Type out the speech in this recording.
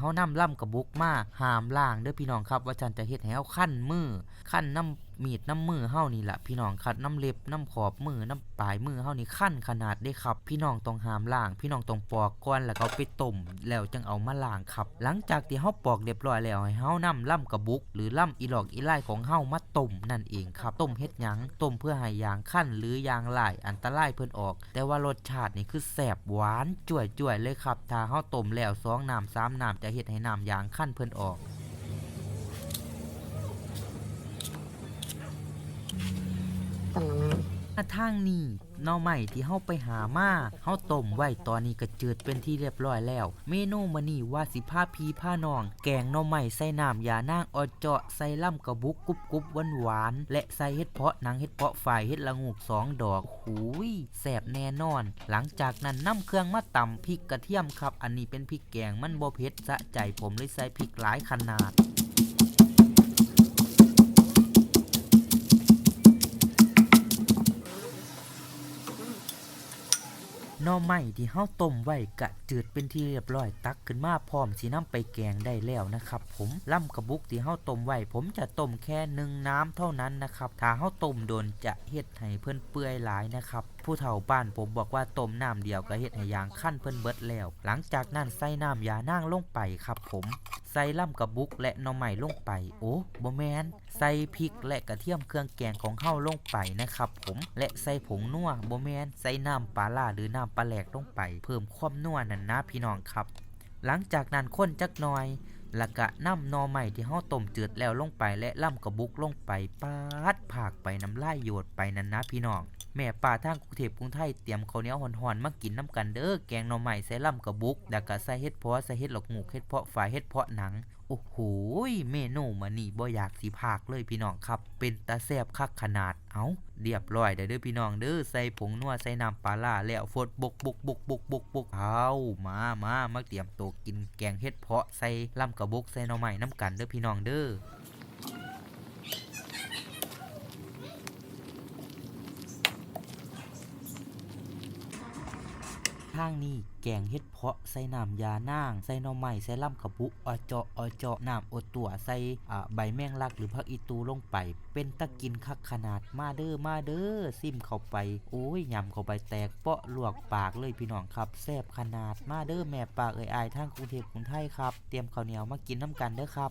ເຮົານຳລຳກະບຸກມາຫ້າມລ້າງເດີພີ່ນ້ອງຄັບ ວ່າຊັ້ນ ຈະເຮັດໃຫ້ເຮົາຄັນມື ຄັນນຳມີດນຳມືເຮົານີ້ລະພີ່ນ້ອງຄັບ ນຳເລັບນຳຂອບມື ນຳປາຍມືເຮົານີ້ຄັນຂະໜາດເດ້ຄັບ. ພີ່ນ້ອງຕ້ອງຫ້າມລ້າງ ພີ່ນ້ອງຕ້ອງປອກກ່ອນ ແລ້ວກໍເອົາໄປຕົ້ມ ແລ້ວຈັ່ງເອົາມາລ້າງຄັບ. ຫຼັງຈາກທີ່ເຮົາປອກຮຽບຮ້ອຍແລ້ວ ໃຫ້ເຮົານຳລຳກະບຸກ ຫຼື ລຳອີຫຼອກອີລາຍຂອງເຮົາມາຕົ້ມນັ້ນເອງຄັບ. ຕົ້ມເຮັດຫຍັງ? ຕົ້ມເພື່ອໃຫ້ຢາງຄັນ ຫຼື ຢາງຮ້າຍອັນຕະລາຍເພິ່ນອອກ. ແຕ່ວ່າລົດຊາດນີ້ຄືແຊບຫວານຈ້ວຍໆເລີຍຄັບ. ຖ້າເຮົາຕົ້ມແລ້ວສອງນ້ຳສາມນ້ຳ ຈະເຮັດໃຫ້ນ້ຳຢາງຄັນເພິ່ນອອກ. ມາທາງນີ້ ໜໍ່ໄມ້ທີ່ເຮົາໄປຫາມາ ເຮົາຕົ້ມໄວ້ຕອນນີ້ກໍຈືດເປັນທີ່ຮຽບຮ້ອຍແລ້ວ. ເມນູມື້ນີ້ວ່າຊິພາພີ່ພານ້ອງແກງໜໍ່ໄມ້ໃສ່ນ້ຳຢານາງເອາະເຈາະ ໃສ່ລຳກະບຸກກຸບໆຫວານໆ ແລະ ໃສ່ເຫັດເຜາະໜັງ ເຫັດເຜາະຝ້າຍ ເຫັດລະໂງກສອງດອກ. ໂອ້ຍ ແຊບແນ່ນອນ. ຫຼັງຈາກນັ້ນນຳເຄື່ອງມາຕຳ ພິກກະທຽມຄັບ ອັນນີ້ເປັນພິກແກງ ມັນບໍ່ເຜັດສະໃຈ ຜົມເລີຍໃສ່ພິກຫຼາຍຂະໜາດ. ໜໍ່ໄມ້ທີ່ເຮົາຕົ້ມໄວ້ກະຈືດເປັນທີ່ຮຽບຮ້ອຍ ຕັກຂຶ້ນມາພ້ອມຊິນຳໄປແກງໄດ້ແລ້ວນະຄັບຜົມ. ລຳກະບຸກທີ່ເຮົາຕົ້ມໄວ້ ຜົມຈະຕົ້ມແຄ່ໜຶ່ງນ້ຳເທົ່ານັ້ນນະຄັບ. ຖ້າເຮົາຕົ້ມດົນຈະເຮັດໃຫ້ເພິ່ນເປື່ອຍຫຼາຍນະຄັບ. ຜູ້ເຖົ້າບ້ານຜົມບອກວ່າຕົ້ມນ້ຳດຽວກະເຮັດໃຫ້ຢາງຄັນເພິ່ນເບິດແລ້ວ. ຫຼັງຈາກນັ້ນໃສ່ນ້ຳຢານາງລົງໄປຄັບຜົມ. ໃສ່ລຳກະບຸກ ແລະ ໜໍ່ໄມ້ລົງໄປ. ໂອ້ ບໍ່ແມ່ນ ໃສ່ພິກ ແລະ ກະທຽມເຄື່ອງແກງຂອງເຮົາລົງໄປນະຄັບຜົມ ແລະ ໃສ່ຜົງນົວ ບໍ່ແມ່ນ ໃສ່ນ້ຳປາລ້າ ຫຼື ນ້ຳປາແຫຼກລົງໄປ ເພີ່ມຄວາມນົວນັ້ນນະພີ່ນ້ອງຄັບ. ຫຼັງຈາກນັ້ນຄົນຈັກໜ່ອຍ ແລ້ວກະນຳໜໍ່ໄມ້ທີ່ເຮົາຕົ້ມຈືດແລ້ວລົງໄປ ແລະ ລຳກະບຸກລົງໄປ. ປາດ ພາກໄປ ນ້ຳລາຍໂຢດໄປນັ້ນນະພີ່ນ້ອງ. ແມ່ປ້າທາງກຸງເທບກຸງໄທຕຽມເຂົ້າໜຽວຮ້ອນໆມາກິນນຳກັນເດີ. ແກງໜໍ່ໄມ້ໃສ່ລຳກະບຸກ ແລ້ວກະໃສ່ເຫັດເຜາະ ໃສ່ເຫັດລະໂງກ ເຫັດເຜາະຝ້າຍ ເຫັດເຜາະໜັງ. ໂອ້ໂຫ ເມນູມື້ນີ້ບໍ່ຢາກຊິພາກເລີຍພີ່ນ້ອງຄັບ ເປັນຕາແຊບຄັກຂະໜາດ. ເອົ້າ ຮຽບຮ້ອຍແລ້ວເດີພີ່ນ້ອງເດີ ໃສ່ຜົງນົວ ໃສ່ນ້ຳປາລ້າແລ້ວ ຟົດບົກໆໆໆ ເອົ້າ ມາ ມາ ມາຕຽມໂຕກິນແກງເຫັດເຜາະໃສ່ລຳກະບົກ ໃສ່ໜໍ່ໄມ້ນຳກັນເດີພີ່ນ້ອງເດີ. ທາງນີ້ແກງເຫັດເຜາະໃສ່ນ້ຳຢານາງ ໃສ່ໜໍ່ໄມ້ ໃສ່ລຳກະບຸກ ເອາະເຈາະ ເອາະເຈາະ ນ້ຳອົດຕົວ ໃສ່ ອາ ໃບແມງລັກ ຫຼື ຜັກອີ່ຕູ່ລົງໄປ ເປັນຕາກິນຄັກຂະໜາດ. ມາເດີ ມາເດີ ຊິມເຂົ້າໄປ ໂອ້ຍ ຫຍ້ຳເຂົ້າໄປແຕກເປາະລວກປາກເລີຍພີ່ນ້ອງຄັບ ແຊບຂະໜາດ. ມາເດີແມ່ປ້າເອື້ອຍອ້າຍທາງກຸງເທບກຸງໄທຄັບ ຕຽມເຂົ້າໜຽວມາກິນນຳກັນເດີຄັບ.